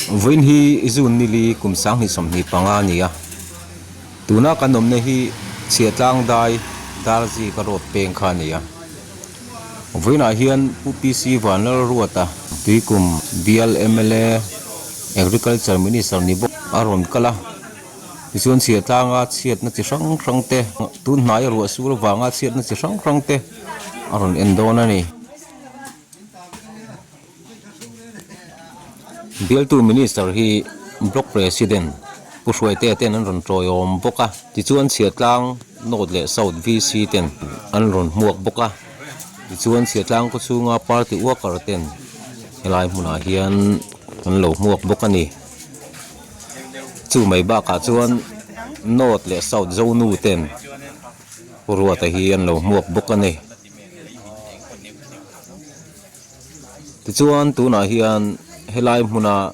Vawiin hi June nili kum 2025 a ni a, tuna kan awmna hi Chhiatlang dai Darzika road peng kha a ni a. Vawiinah hian Pu PC Vanlalruata Tuikum bial mla Agriculture Minister ni bawk a rawn kal a, tichuan Chhiatlanga chhiatna chi hrang hrang te, tun hnaia ruah sur avanga chhiatna chi hrang hrang te a rawn en dawn a ni. Bialtu Minister hi Block President Pu Hruaitea ten an rawn tawiawm bawk a, tichuan Chhiatlang North leh South VC ten an rawn hmuak bawk a, tichuan Chhiatlang khaw chhunga party worker ten helai hmunah hian an lo hmuak bawk a ni. Chu mai bakah chuan North leh South Zonu ten Pu Ruata hi an lo hmuak bawk a ni. Tichuan tunah hian helai hmuna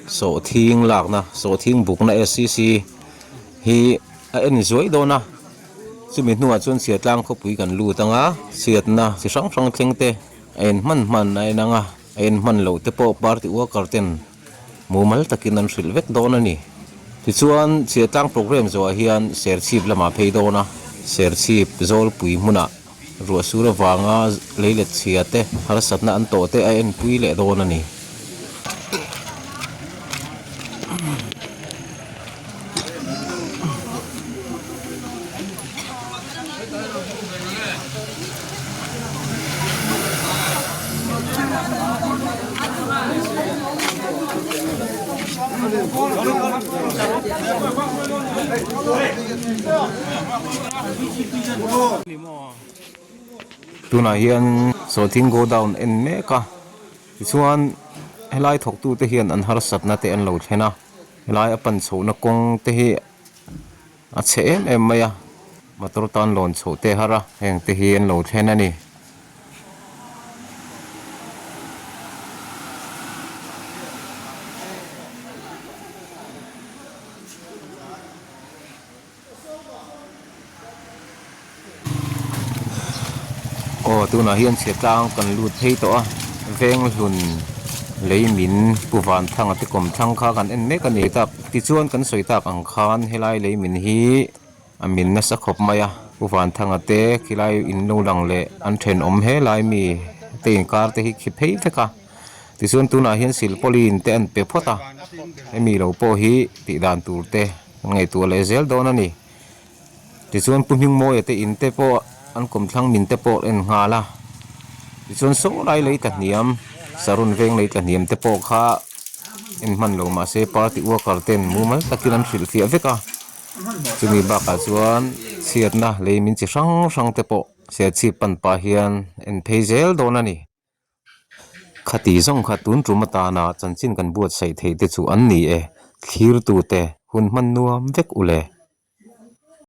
sawhthing lakna sawhthing bukna SCC hi a en zuai dawn a, chumi hnuah chuan Chhiatlang khawpui kan lut anga chhiatna chi hrang hrang thleng te a en hman hman a en ang a, a en hman loh te pawh party worker ten mumal takin an hrilh vek dawn a ni. Tichuan Chhiatlang programme zawhah hian Serchhip lamah phei dawn a, Serchhip Zawlpui hmunah Ruah sur avanga lei let chhia te harsatna an tawh te a enpui leh dawn a ni. Tunah hian sawhthing godown en mek a tichuan helai thawktu te hian an harsatna te an lo thlen a helai a pan chhohna kawng te hi a chhe em em mai a motor tan lawn chhoh te har a heng te hi an lo thlen a ni. Aw tunah hian chhiatlang kan lut phei tawh a Venghlun lei min Pu Vanthanga te kawmthlang kha kan en mek a ni tak tichuan kan sawi tak ang khan helai lei min hi a min nasa khawp mai a Pu Vanthanga te khilai in lo lang leh an thenawm helai mi te inkar te hi khi phei vek a tichuan tunah hian silpauline te an pe phawt a hemi lo pawh hi tih dan tur te. An ngaihtuah leh zel dawn a ni. Tichuan Pu Hmingmawia te in te pawh an kawmthlang min te pawh en nghal a. Tichuan saw lai lei tla hniam, Sarun veng lei tla hniam te pawh kha en hman lo mahse party worker ten mumal takin an hrilhfiah vek a. Chumi bakah chuan chhiatna lei min chi hrang hrang te pawh Serchhip pan pah hian en phei zel dawn a ni. Khati zawng kha tun tum atana chanchin kan buatsaih theih te chu an ni e, thlirtute hun hman nuam vek u le.